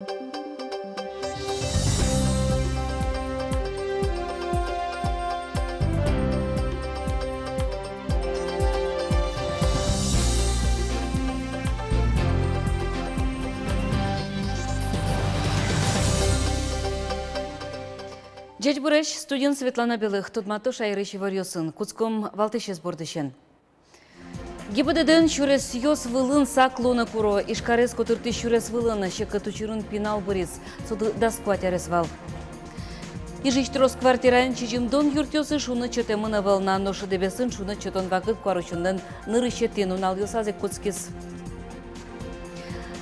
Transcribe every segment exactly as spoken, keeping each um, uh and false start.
Ӟечбуресь! Студиын Светлана Белых. Тодмато шаерысь иворъёсын. Кутском валтӥсез бордысен. ГИБДД-ын сюресъёс вылын сак луыны куро. Ижкарез котыртӥсь сюрес вылын секыт учырын пинал быриз. Солы дас куать арес вал. Ижысь трос квартираен сизьымдон юртъёсы шуныт сётэмын ӧвӧл на, нош Дэбесын шуныт сётон вакыт куарусёнлэн нырысетӥ нуналъёсаз ик кутскиз.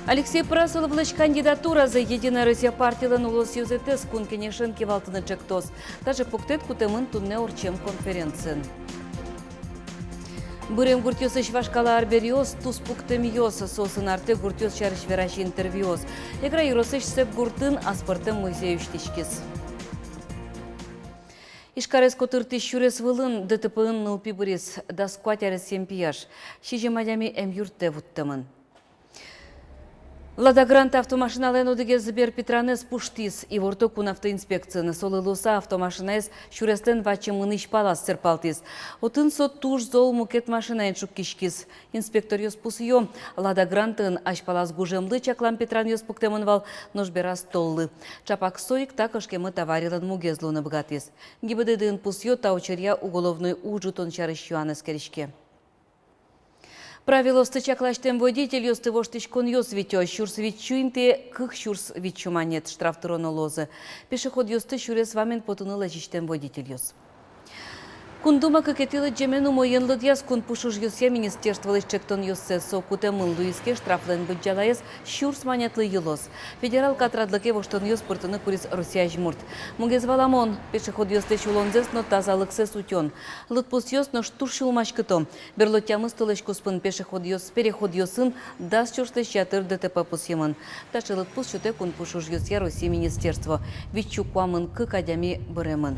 Алексей Прасоловлэсь кандидатуразэ «Единая Россия» партилэн улосъёзэтэз Кун Кенешен кивалтыны ӵектоз. Таӵе пуктэт кутэмын туннэ ортчем конференциын. Бырем гуртъёсысь вашкала арбериос, туспуктэмъёс, соосын артэ гуртъёс сярысь верасе интервьюос. Эгра ёросысь Сэк гуртын аспӧртэм музей усьтӥськиз. Ижкарез котыртӥсь сюрес вылын ДТП-ын нылпи быриз, дас куать аресъем пияш. Сизьым адями эмъюртэ вуттэмын. «Лада Гранта» автомашиналэн одӥгез берпитранэз пуштӥз, иворто кун автоинспекциын. Солы луыса автомашинаез сюреслэн ваче мынӥсь палаз сэрпалтӥз. Отын со туж зол мукет машинаен шуккиськиз. Инспекторъёс пусъё: «Лада Грантаын» азьпалаз гужемлы чаклам питранъёс пуктэмын вал, нош бераз толлы. Чапак со ик та кышкемыт аварилэн мугез луыны быгатӥз. ГИБДД-ын пусъё, та учыръя уголовной уж ӝутон сярысь юан эскериське. Правилоосты чакласьтэм водительёсты воштӥськонъёс витё. Сюрс витьсю интые кык сюрс витьсю манет штраф тыроно луозы пешеходъёсты сюрес вамен потыны лэзисьтэм водительёс. Кун Дума кыкетӥ лыдӟемен умоен лыдъяз кун пушужъёсъя министерстволэсь ӵектонъёссэ. Со кутэмын луиз ке, штрафлэн быдӟалаез сюрс манетлы йылоз. Федерал катрадлыке воштонъёс пыртыны куриз Россия азьмурт. Мугез валамон: пешеходъёслэсь улонзэс но тазалыксэс утён. Лыдпусъёс нош туж сюлмаськыто. Берло тямыс толэзь куспын пешеходъёс, переходъёсын дас сюрслэсь ятыр ДТП пусъемын. Таӵе лыдпус сётэ кун пушужъёсъя Россия министерство. Витьсю куамын кык адями быремын.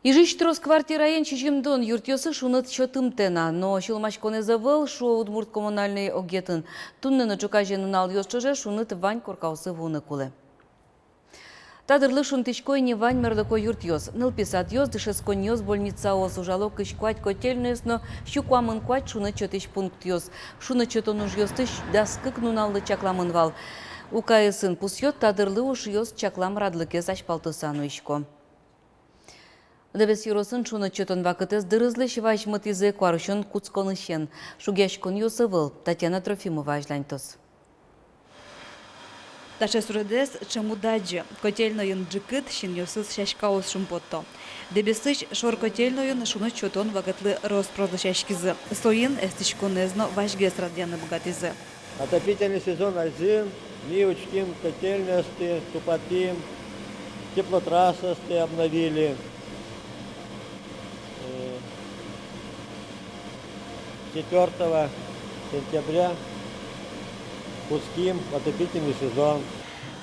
Ижысь трос квартираен сизьымдон юртъёсы шуныт сётымтэ на, но сюлмаськонэз ӧвӧл, шуо удмурт коммунальной огъетын. Туннэ но ӵуказе нуналъёс ӵоже шуныт вань коркаосы вуыны кулэ. Та дырлы шунтӥсько ини вань мерлыко юртъёс. Нылпи садъёс, дышетсконниос, больницаос ужало кызь куать котельнойёс но сю куамын куать шуныт сётӥсь пунктъёс. Шуныт сётон ужъёсты дас кык нуналлы чакламын вал. УКС-ын пусъё: та дырлы ужъёс чаклам радлыкез азьпалтыса нуисько. Дэбес ёросын шуныт сётон вакытэз дырызлэсь возьматӥзы куарусён кутсконысен. Шугъяськонъёс ӧвӧл. Татьяна Трофимова азьланьтоз. Таӵе суредэз ӵем уд адӟы. Котельнойын ӝикыт, синъёсыз сяськаос шумпотто. Дэбесысь шор котельнойын шуныт сётон вакытлы рос-прос дасяськизы. Соин эстӥськонэз но вазьгес радъяны быгатӥзы. Отопительный сезон азьын ми учким котельнойёсты, тупатӥм, теплотрассаосты обновили. Э, четвёртого сентября пуским отопительный сезон.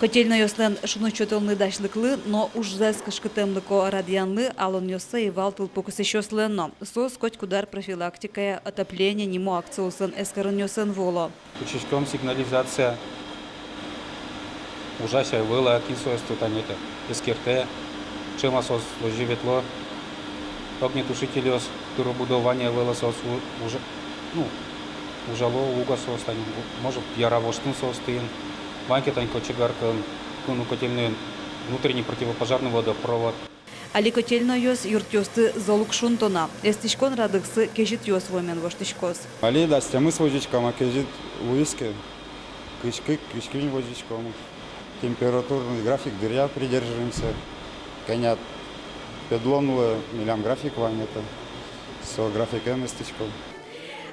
Котельнойёслэн шуныт сётонлы дасьлыклы но ужзэс кышкытэмлыко радъянлы алонъёссэ ӧй вал тылпу кысӥсьёслэн но. Соос котькуд ар профилактикая отопление нимо акциосын эскеронъёсын вуыло. Учкиськом сигнализация ужась-а, ӧвӧл-а, кин соосты тани это эскертэ, ӵем а соос озьы ветло. Огнетушительёс тыро-будо вань-а, ӧвӧл-а соос у-, ужа-, ну, ужало, уг-а соос тани, может, яра воштыны соосты ини. Вань ке тани кочегаркаын, ну, котельнойын внутренний противопожарный водопровод. Али котельнойёс юртъёсты зол уг шунто на. Эстӥськон радлыксы кезьытъёс вуэмен воштӥськоз. Али дас тямыс возиськом, а кезьыт луиз ке, кызь кык, кызь куинь возиськом. Температурный график дыръя придерживаемся. Кӧня педлон луэ, милям график вань, это, со графикен эстӥськом.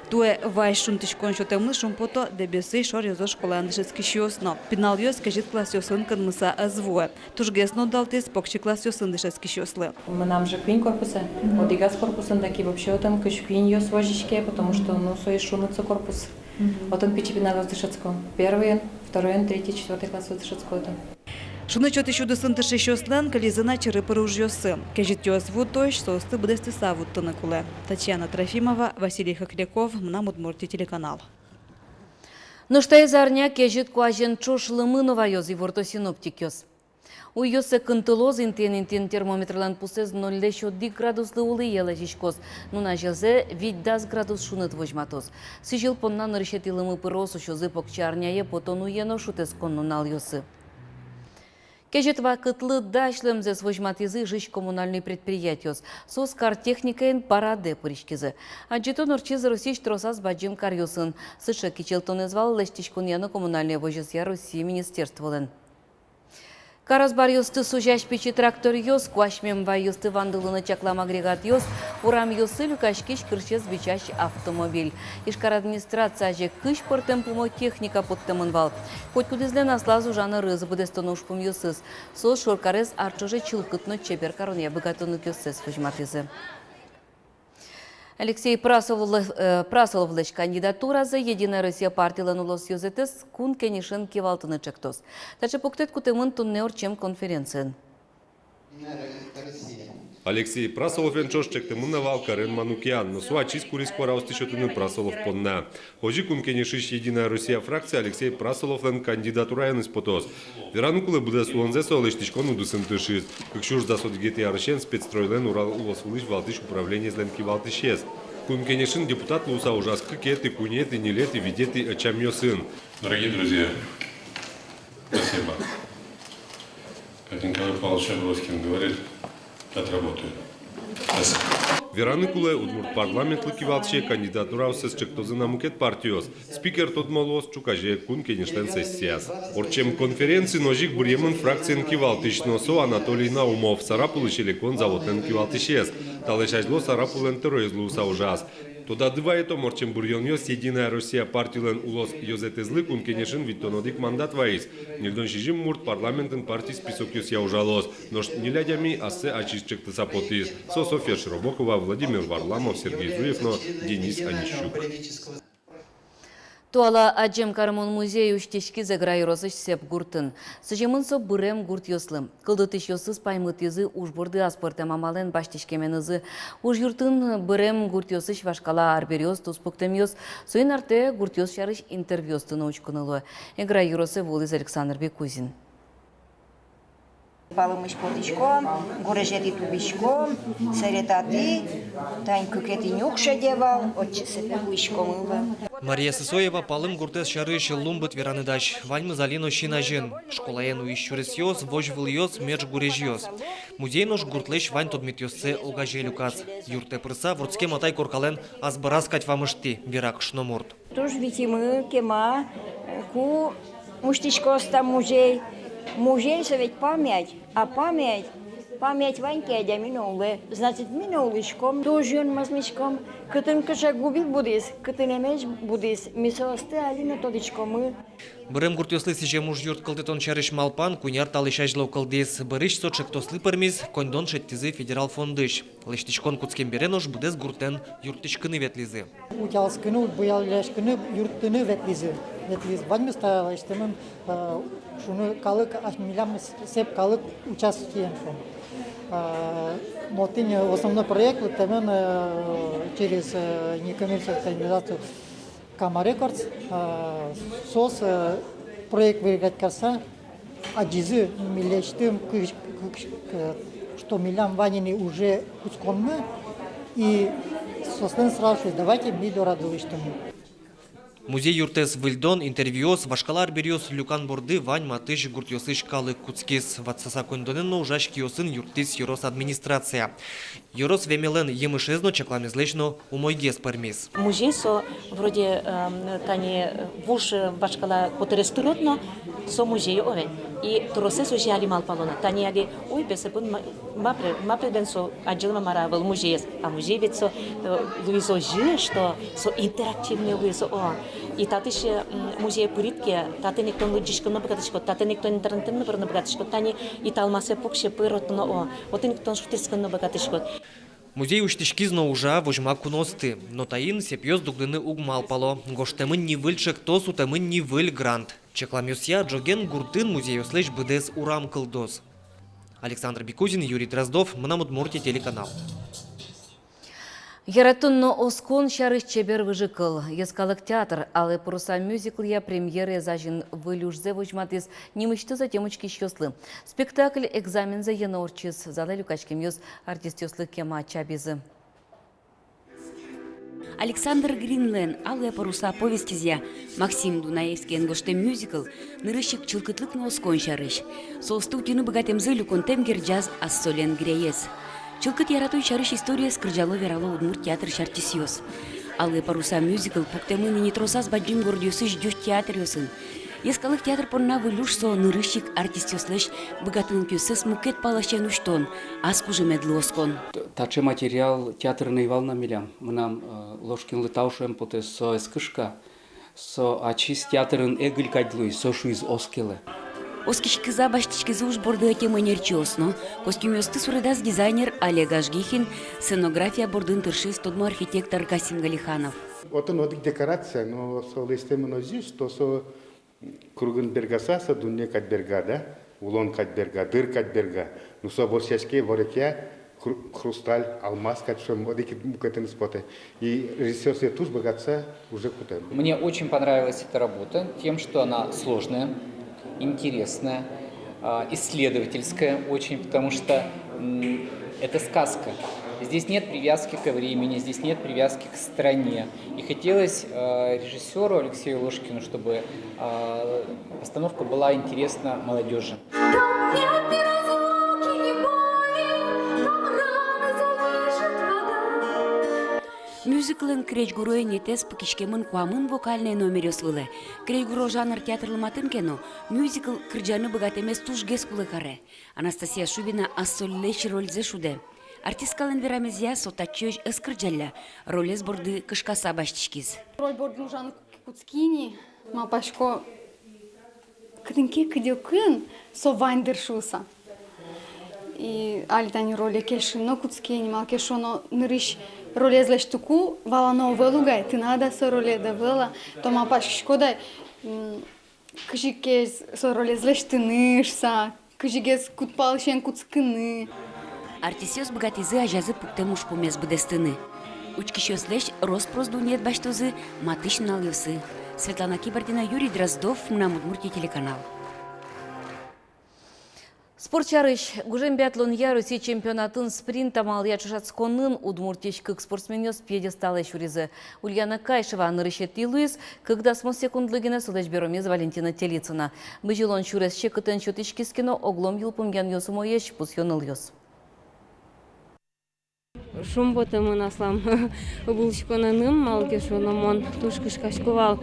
Туэ вазь шунтӥськон сётэмлы шумпото Дэбесысь шор ёзо школаын дышетскисьёс но. Пиналъёс кезьыт классъёсын кынмыса ӧз вуэ. Тужгес но удалтӥз покчи классъёсын дышетскисьёслы. Мынам же куинь корпусэ, мгм, одӥгаз корпусын, таки вообще отын кызь куиньёс возиське, потому что, ну, со ещё шуныт со корпус. Мгм. Отын пичи пиналъёс дышетско. Первыйын, вторыйын, третий, четвёртый классъёс дышетско отын. Шуныт сётӥсь удысын тыршисьёслэн кылизы на чыры-пыры ужъёссы. Кезьытъёс вутозь, соосты быдэстыса вуттыны кулэ. Татьяна Трофимова, Василий Хохряков, «Мынам Удмуртие» телеканал. Нош таиз арня кезьыт куазен ӵош лымы но ваёз, иворто синоптикъёс. Уйёссэ кынтылоз, интыен-интыен термометрлэн пусэз нольлэсь одӥг градуслы улӥе лэзиськоз, нуназелзэ вить-дас градус шуныт возьматоз. Сӥзьыл понна нырысетӥ лымы пыроз, усёзы покчиарняе, потон уе но шутэтскон нуналъёсы. Кезьыт вакытлы дась луэмзэс возьматӥзы жилищ-коммунальной предприятиос. Соос кар техникаен параде пыриськизы. Адӟытон ортчиз Россиысь тросаз бадӟым каръёсын. Сыӵе кичӧлтонэз вал лэсьтӥськонъя но коммунальной возьёсъя Россия министерстволэн. Кар азбаръёсты сузясь пичи тракторъёс, куасьмем вайёсты вандылыны чаклам агрегатъёс, урамъёсы люкаськись кырсез бичась автомобиль. Ижкар администрацие азе кызь пӧртэм пумо техника поттэмын вал. Котькудӥзлэн аслаз ужан ӧрыз, быдэстоно ужпумъёсыз. Соос шоркарез ар ӵоже чылкыт но чебер каронъя быгатонлыкъёссэс возьматӥзы. Алексей Прасолов-, э, Прасоловлэсь кандидатуразэ «Единая Россия» партилэн улосъёзэтэз Кун Кенешын кивалтыны ӵектоз. Таӵе пуктэт кутэмын туннэ ортчем конференциын. Алексей Прасоловен ӵош ӵектэмын на вал Карен Манукян, но со ачиз куриз куараосты сётыны Прасолов понна. Озьы Кун Кенешысь «Единая Россия» фракцие Алексей Прасоловлэн кандидатураеныз потоз. Вераны кулэ, быдэс улонзэ со лэсьтӥськон удысын тыршиз. Кык сюрс дас одӥгетӥ арысен «Спецстройлэн» Урал улосвылысь валтӥсь управлениезлэн кивалтӥсез. Кун Кенешын депутат луыса ужаз кыкетӥ, куинетӥ, ньылетӥ, витетӥ ӧтчамъёсын. Дорогие друзья, спасибо. Как Николай Павлович Аброськин говорит, отработаю. Спасибо. Вераны кулэ, удмурт парламентлы кивалтӥсе кандидатураоссэс ӵектозы на мукет партиос. Спикер тодмо луоз ӵуказе Кун Кенешлэн сессияз. Ортчем конференциын озьы ик быръемын фракциен кивалтӥсь, но со Анатолий Наумов, Сарапулысь «Элекон» заводлэн кивалтӥсез. Талэсь азьло Сарапуллэн тӧроез луыса ужаз. Тодады вайытом, ортчем быръёнъёс «Единая Россия» партилэн улосъёзэтэзлы Кун Кенешын витьтон одӥг мандат вайиз. Ньыльдон сизьым мурт парламентын парти списокъёсъя ужалоз. Нош ньыль адями ассэ ачиз ӵектыса потӥз. Со Софья Широбокова, Владимир Варламов, Сергей Зуев но Денис Онищук. Туала адӟем карымон музей усьтӥськиз Эгра ёросысь Сеп гуртын. Сӥземын со бырем гуртъёслы. Кылдытӥсьёсыз паймытӥзы уж борды аспӧртэм амалэн басьтӥськеменызы. Уж юртын бырем гуртъёсысь вашкала арбериос, туспуктэмъёс, соин артэ гуртъёс сярысь интервьюосты но учкыны луэ. Эгра ёросэ вуылӥз Александр Бекузин. Палымысь потӥськом, гурезетӥ тубиськом, сэре татӥ, тань кыкетӥ нюкшеде вал, отчы Сепе вуиськом ылвы. Мария Сысоева Палым гуртэз сярысь лумбыт вераны дась. Ваньмыз али но син азьын. Школаен уись сюресъёс, возьвылъёс, меӵ гурезьёс. Музей нош гуртлэсь вань тодметъёссэ огазе люказ. Юртэ пырыса, вордскем атай коркалэн азбараз кадь вамыштӥ, вера кышномурт. Туж витимы, кема, ку усьтӥськоз та музей. Музей со ведь память, а память, память вань ке, адями но улэ. Значит, ми но улӥськом. Туж юн мӧзмиськом, кытын кыӵе губи будӥз, кытын эмезь будӥз, ми соосты али но тодӥськомы. Бырем гуртъёслы сӥзем уж юрт кылдытон сярысь малпан куинь ар талэсь азьло кылдӥз. Бӧрысь со ӵектослы пӧрмиз, коньдон шедьтӥзы федерал фондысь. Лэсьтӥськон кутскем бере нош быдэс гуртэн юрттӥськыны ветлӥзы. Утялскыны, уд буялляськыны юрттыны ветлӥзы, ветлӥз. Ваньмыз та лэсьтэмын, э, шуны калык, ась милям с-, Сеп калык участиен шуом. Э, но тӥни основной проект лыктэмын, э, через, э, некоммерческую организацию «Кама Рекордс», э, соос, э, проект выиграть карса, адӟизы милесьтым кы-, кы-, кы-, что милям вань ини уже кутсконмы, и соослэн сразу шуиз: «Давайте ми дорады лэсьтом». Музей юртэз выльдон, интервьюос, вашкала арбериос люкан борды вань матысь гуртъёсысь калык кутскиз. Ватсаса коньдонэн но ужась киосын юрттӥз ёрос администрация. Ёрос вемелэн емышез но чакламезлэсь но умойгес пӧрмиз. Музей со вроде, эм, тани, э, вуж, э, вашкала котырес тырод но, со музей овен. И тросэз озьы али малпало на. Тани али, ой, бен, Сепын ма-, ма пре-, ма пре бен со, адӟылом-а, мар-а, ӧвӧл музеез. А музей ведь со, э, луиз озьы, что со интерактивный луиз, о. И татысь, э, м, музее пырид ке, татын ик тон лыдӟиськыны но быгатӥськод, татын ик тон интернетэн но пырыны быгатӥськод, тани италмасэ пуксе, пыр отын, о. Отын ик тон шутэтскыны но быгатӥськод. Музей усьтӥськиз но ужа, возьма куноосты. Но таин сепъёс дугдыны уг малпало. Гожтэмын ни выль ӵектос, утэмын ни выль грант. Чакламъёсъя, ӝоген гуртын музейёслэсь быдэс урам кылдоз. Александр Бекузин, Юрий Дроздов, «Мынам Удмуртие» телеканал. Яратон но оскон сярысь чебер выжыкыл. Йӧскалык театр «Алые паруса» мюзиклъя премьераез азьын выль ужзэ возьматӥз нимысьтыз ӧтем учкисьёслы. Спектакль экзамензэ йӧно ортчиз, залэ люкаськемъёс артистъёслы кема чабизы. Александр Гринлэн «Алые паруса» повестезъя Максим Дунаевскиен гожтэм мюзикл нырысь ик чылкытлык но оскон сярысь. Соосты утьыны быгатэмзы люконтэм герӟаз ассолэн гиряез. Чылкыт яратон сярысь историез кырӟало-верало удмурт театрысь артистъёс. «Алые паруса» мюзикл пуктэмын ини тросаз бадӟым городъёсысь ӟуч театръёсын. Йӧскалык театр понна выль уж со нырысь ик артистъёслэсь быгатонлыкъёссэс мукет паласен усьтон, ас кужымедлы оскон. Таӵе материал театрын ӧй вал на милям. Мынам, э, Ложкинлы тау шуэм потэ, со ӧз кышка. Со ачиз театрын эгыль кадь луиз, со шуиз: оскелэ. Оскиськыса басьтӥськизы уж борды ӧтем ӧнерчиос но. Костюмъёсты суредаз дизайнер Олег Ажгихин, сценография бордын тыршиз тодмо архитектор Касим Галиханов. Отын одӥг декорация, но со лэсьтэмын озьы, что со кругын бергаса, со дунне кадь берга, да? Улон кадь берга, дыр кадь берга. Ну, со ворсаське, ворекъя, хру-, хрусталь, алмаз кадь шуэм, одӥг мукетыныз потэ. И режиссёр сое туж быгатыса уже кутэ. Мне очень понравилась эта работа тем, что она сложная, интересная, а, исследовательская очень, потому что, м, это сказка. Здесь нет привязки ко времени, здесь нет привязки к стране. И хотелось, э, режиссёру Алексею Ложкину, чтобы, э, постановка была интересна молодёжи. Мюзиклын крезьгуро инетэз пыкиськемын куамын вокальной номеръёс вылэ. Крезьгуро жанр театрлы матын ке но, мюзикл кырӟаны быгатэмез тужгес кулэ каре. Анастасия Шубина ассоллэсь рользэ шудэ. Артисткалэн верамезъя, со татчыозь ӧз кырӟалля, ролез борды кышкаса басьтӥськиз. Роль бордын ужаны кутски ни, малпасько, кытын ке кыдёкын со вань дыр шуыса. И али тани роле кельшыны но кутски ни, малы ке шуоно, нырысь ролез лэсьтыку, валано ӧвӧл ук ай, тынад-а со ролед, ӧвӧл-а, то малпаськиськод ай, м, кызьы ке со ролез лэсьтыны шуыса, кызьы ке кудпалысен кутскыны. Артистъёс быгатӥзы азязы пуктэм ужпумез быдэстыны. Учкисьёслэсь рос-прос дунъет басьтозы матысь нуналъёсы. Светлана Кибардина, Юрий Дроздов, «Мынам Удмуртие» телеканал. Спорт сярысь. Гужем биатлонъя Россия чемпионатын спринт амалъя ӵошатсконын Удмуртиысь кык спортсменъёс пьедесталэ сюризы. Ульяна Кайшева нырысетӥ луиз, кык дасмос секундлы гинэ солэсь беромиз Валентина Телицына. Бызьылон сюрес секытэн сётӥськиз ке но, оглом йылпумъянъёс умоесь, пусъё нылъёс. Шумпотэмын аслам ыбылӥськонэным, малы ке шуоно, мон туж кышкасько вал,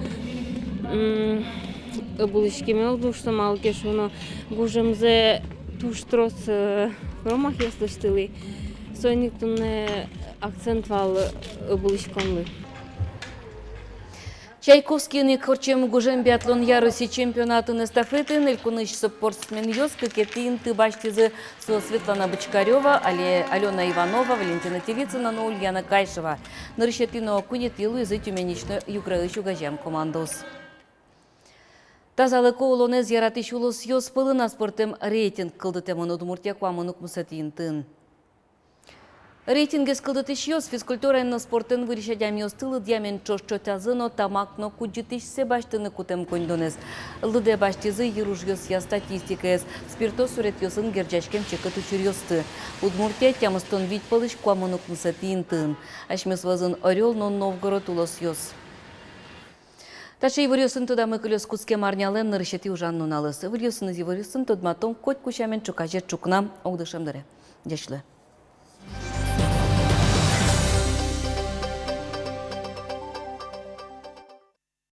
м, ыбылӥськеме уд луы шуыса, малы ке шуоно, гужемзэ туж трос, э, промахъёс лэсьтылӥ. Соин ик туннэ акцент вал ыбылӥськонлы. Чайковскийын ик ортчем гужем биатлонъя Россия чемпионатын эстафетаын элькунысь спортсменъёс кыкетӥ инты басьтӥзы. Со Светлана Бочкарёва, Али-, Алёна Иванова, Валентина Телицына но Ульяна Кайшева. Нырысетӥ но куинетӥ луизы Тюменьысь но Юграысь огазеям командаос. Тазалыко улонэз яратӥсь улосъёс пӧлын аспӧртэм рейтинг кылдытэмын. Удмуртия куамын укмысэтӥ интыын. Рейтингез кылдытӥсьёс физкультураен но спортэн вырись адямиосты лыдъямен ӵош ӵотазы но тамак но кудӟытӥсьсэ басьтыны кутэм коньдонэз. Лыдэ басьтӥзы йыружъёсъя статистикаез, спиртоз суретъёсын герӟаськем секыт учыръёсты. Удмуртия тямыстон вить пӧлысь куамын укмысэтӥ интыын. Асьмеос вӧзын Орёл но Новгород улосъёс. Таӵе иворъёсын тодамы кылёз кутскем арнялэн нырысетӥ ужан нуналыз. Выльёсыныз иворъёсын тодматом котьку сямен ӵуказе ӵукна огдышем дыре. Ӟеч луэ.